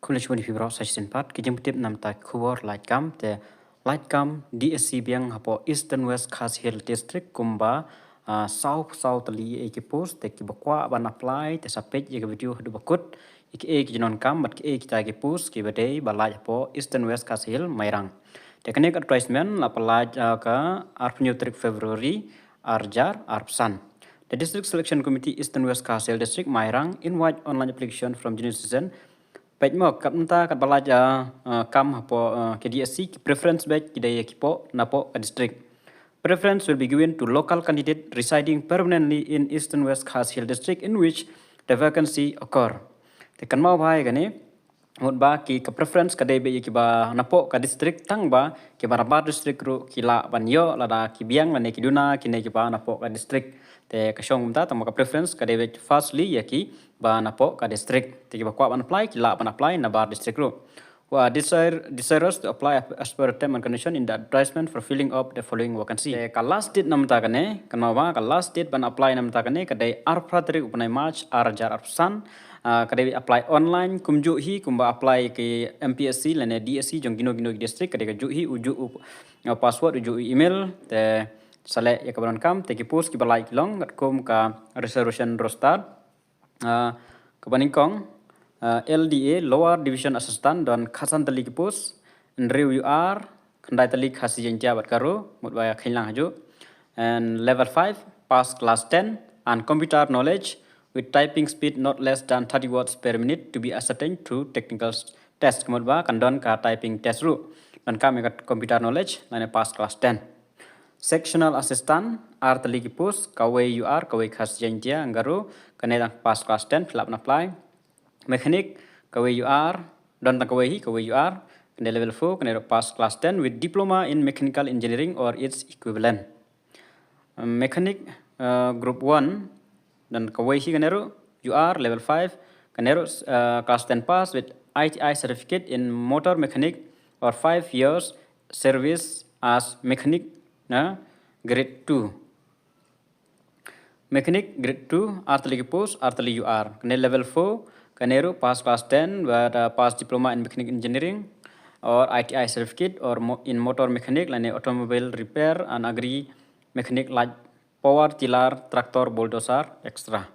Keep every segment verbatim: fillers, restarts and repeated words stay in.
Khublei shibun ïa phi baroh sa shisien pat, ki jingpyntip namar ki khubor lait kam, te lait kam D S C biang hapoh Eastern West Khasi Hills District kumba, ah, saw saw tylli ïa ki post, te kiba kwah ban apply, te sa peit ïa ka video haduh ba kut, ïa kiei ki jingdonkam, bad kiei kita ki post, kiba dei ba lait hapoh Eastern West Khasi Hills Mairang. Te kane ka advertisement la pynlait, ah, ka arphew tarik February, ar hajar arphew san. The District Selection Committee Eastern West Khasi Hills District Mairang invite online application from genuine citizen. Peit mo, kat mynta kat ba lait, ah, ah, kam hapoh, ah, ka D S C, ki preference beit ki dei ïa ki poh napoh ka district. Preference will be given to local candidate residing permanently in Eastern West Khasi Hills District in which the vacancy occur. Te kynmaw bha ïa kane, mut ba ki ka preference ka dei beit ïa kiba napoh ka district, tang ba kiba nabar district ruh ki lah ban ïoh lada ki biang lane ki duna kine kiba napoh ka district. Te ka shong kumta, tang ba ka preference ka dei beit firstly ïa kiba napoh ka district. Te kiba kwah ban apply ki lah ban apply nabar district ruh. Who are desire, desirous to apply as per term and condition in the advertisement for filling up the following vacancy. Te ka last date namar kane, kynmaw ba ka last date ban apply namar kane ka dei arphew tarik u bnai March ar hajar arphew san. Ah, ka dei apply online kumjuh hi kumba apply ki M P S C lane D S C jong kino kino ki district, ka dei kajuh hi, u juh u, uh, password, u juh u email, te sa leh ïa kaba donkam. Te ki post kiba lait ki long katkum ka reservation roster. Ah, kaba nyngkong, ah, L D A, Lower Division Assistant, don khatsan tylli ki post, hynriew U R, khyndai tylli Khasi Jaiñtia bad Garo, mut ba ïa kheiñ lang hajuh. And level five, pass class ten, and computer knowledge with typing speed not less than thirty words per minute to be ascertained through technical s-, test. Ka mut ba kan don ka typing test ruh. Donkam ïa ka computer knowledge lane pass class ten. Sectional assistant, ar tylli ki post, kawei U R, kawei Khasi Jaiñtia, Garo, kane dang pass class ten, phi lah ban apply. Mechanic, kawei U R, don tang kawei hi, kawei U R, kane level four, kane ruh pass class ten with diploma in mechanical engineering or its equivalent. Um, mechanic, uh, group one, don kawei hi kane ruh, U R level five, kane ruh, uh, class ten pass with I T I certificate in motor mechanic or five years service as mechanic, na grade two. Mechanic grade two, ar tylli ki post, ar tylli U R. Kane level four, kane ruh pass class ten, bad, uh, pass diploma in mechanic engineering or I T I certificate or mo-, in motor mechanic, lane automobile repair and agri mechanic like power tiller, tractor, bulldozer, et cetera.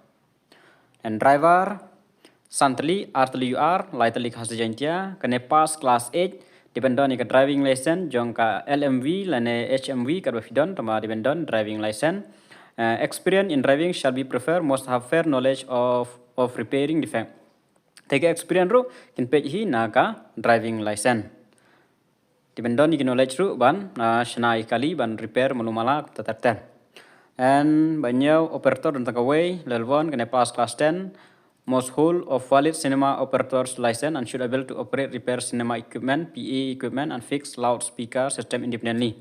And driver, san tylli, ar tylli U R, lai tylli Khasi Jaiñtia, kane pass class eight, dei ban don ïa ka driving license jong ka L M V lane H M V, katba phi don, tangba dei ban don driving license. Uh, experience in driving shall be preferred, must have fair knowledge of, of repairing defect. Te ka experience ruh kin peit hi na ka driving license. Dei ban don ïa ki knowledge ruh ban, ah, shna ïa kali ban repair malu mala kumta ter ter. And ba hynñiew, operator, don tang kawei, level one, kane pass class ten, must hold a valid cinema operator's license and should able to operate, repair cinema equipment, P A equipment and fix loudspeaker system independently.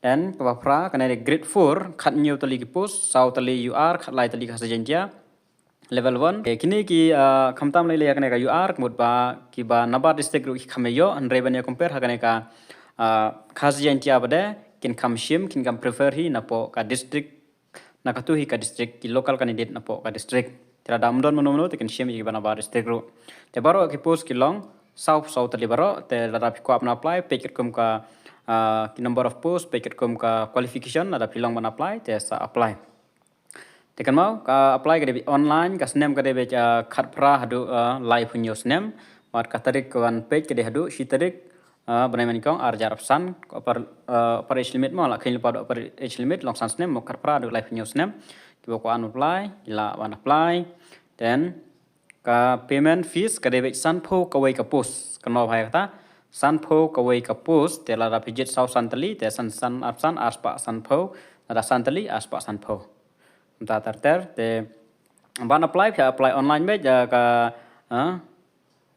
And kaba phra, kane dei grade four, khathynñiew tylli ki post, saw tylli U R, khatlai tylli Khasi Jaiñtia, level one. Eh, kine ki, ah, khamtam lei lei ïa kane ka U R, ka mut ba kiba nabar district ruh ki kham ïoh, hynrei ban ïa compare ha kane ka, ah, Khasi Jaiñtia pat de, kin kham shim, kin kham prefer hi napoh ka district, na katu hi ka district, ki local candidate napoh ka district. Te lada ym don mano mano, te kin shim ïa kiba nabar district ruh. Te baroh ki post ki long saw saw tylli baroh, te lada phi kwah ban apply, peit katkum ka, ah, ki number of post, peit katkum ka qualification, lada phi long ban apply, te sa apply. Te kynmaw, ka apply ka dei beit online, ka snem ka dei beit, ah, khatphra haduh, ah, laiphew hynñiew snem. Bad ka tarik kaban peit ka dei haduh shi tarik, ah, bnai nyngkong ar hajar arphew san, ka upper, ah, upper age limit mo, la kheiñ lypa da upper age limit, long san snem, mo khatphra haduh laiphew hynñiew snem. Kiba kwah ban apply, ki lah ban apply. Then, ka payment fees ka dei beit sanphew kawei ka post. Kynmaw bha ïa kata, sanphew kawei ka post, te lada phi jied saw san tylli, te san san arphew san, arspah sanphew, lada san tylli, arspah sanphew. Kumta ter ter, te ban apply, phi apply online beit, ïa ka, ah,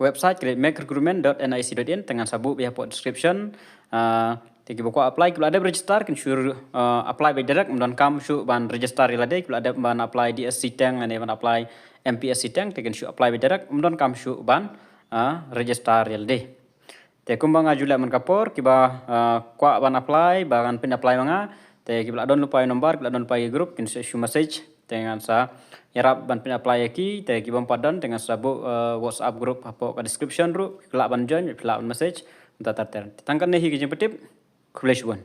website ka dei make recruitment dot N I C dot in, te ngan sa buh beit hapoh description. Ah, te kiba kwah apply, kiba la dep register, kin shu, ah, apply beit direct, ym donkam shuh ban register ïa lade, kiba la dep ban apply D S C teng, ne ban apply M P S C teng, te kin shu apply beit direct, ym donkam shuh ban, ah, register ïa lade. Te kumba nga ju leh man ka por, kiba, ah, kwah ban apply, ba ngan pyn-apply ma nga, te kiba la don lypa ïa u number, kiba la don lypa ïa u group, kin shu message Te ngan sa ïarap ban pyn-apply ïa ki, te ki bym pat don, te ngan sa buh, eh, WhatsApp group hapoh ka description ruh, phi lah ban join, phi lah ban message, mynta ter ter. Tang katne hi ka jingpyntip, khublei shibun.